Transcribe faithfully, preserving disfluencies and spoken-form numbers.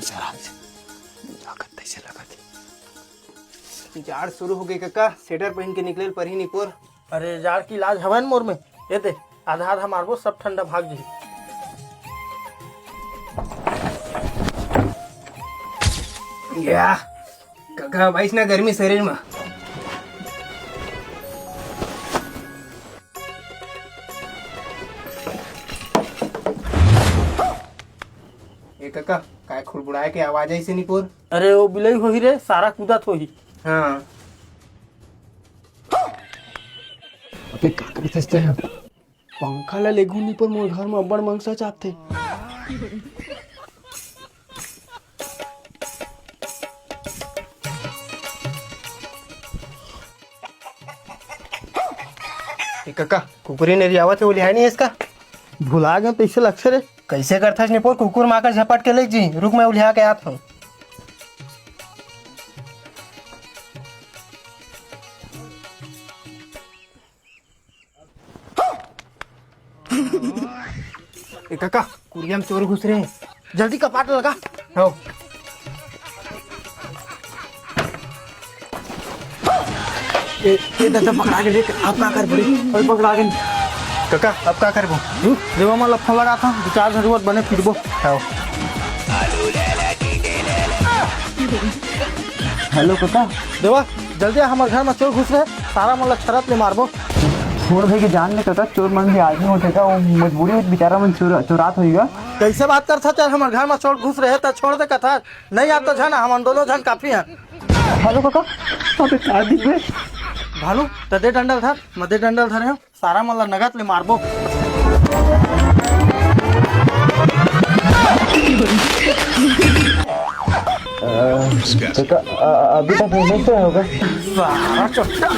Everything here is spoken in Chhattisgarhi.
चल, आज लागत तैसे लागत हे। जाड़ शुरू हो गई कका, स्वेटर पहन के निकले ल परही निपोर। अरे, जाड़ के इलाज हवय न मोर में। ये दे, आधा आधा मारबो, सब ठंडा भाग जाही। या, कका, बाईस ना गर्मी शरीर में। ए कका, काय खुड़बुड़ाए के आवाज आइसे निपोर? अरे, वो बिलई होही रे, सारा कूदत होही। हाँ। अबे, का करथस तैं? पंखा ला लेगहूं निपोर, मोर घर में अब्बड़ मंगसा चापथे। ए कका, कुकुरी नेरियावत हे, ओलिहाय नहीं इसका? भुला गए, तैसे लगथे रे। कैसे करथस निपोर, कुकुर माकर झपट के ले जी, रुक मैं ओलिहा के आत हूँ। ए कका, कुरिया में चोर घुस रहे हैं। जल्दी कपाट लगा। हो। ए, ए दादा, पकड़ा के देख, अब का करबो? अरे, पकड़ा के। कका, अब का करबो? रुक, देवा मन ला फोन लगा था, दो चार झन रुवत बने फिरबो। हो। हेलो कका। देवा, जल्दी आ, हमर घर में चोर घुस रहे, सारा मन ला छरत ले मारबो। छोड़ दे के जान ले कका, चोर मन भी आदमी होथे का, वो मजबूरी में बेचारा मन चोर, चोरात होही गा। कैसे बात करथस यार, हमर घर में चोर घुस रहे त छोड़ दे कथा, नहीं आ तो झन, हमन दोनों झन काफी हैं। हेलो कका, अबे का दिख बे? भालू, त दे डंडा ल धर, मैं दे डंडा ल धरे हूँ। सारा मन ला नगद ले मारबो। अ, तो का, अ, अभी तक नहीं सोया होगा? सारा चोट्टा।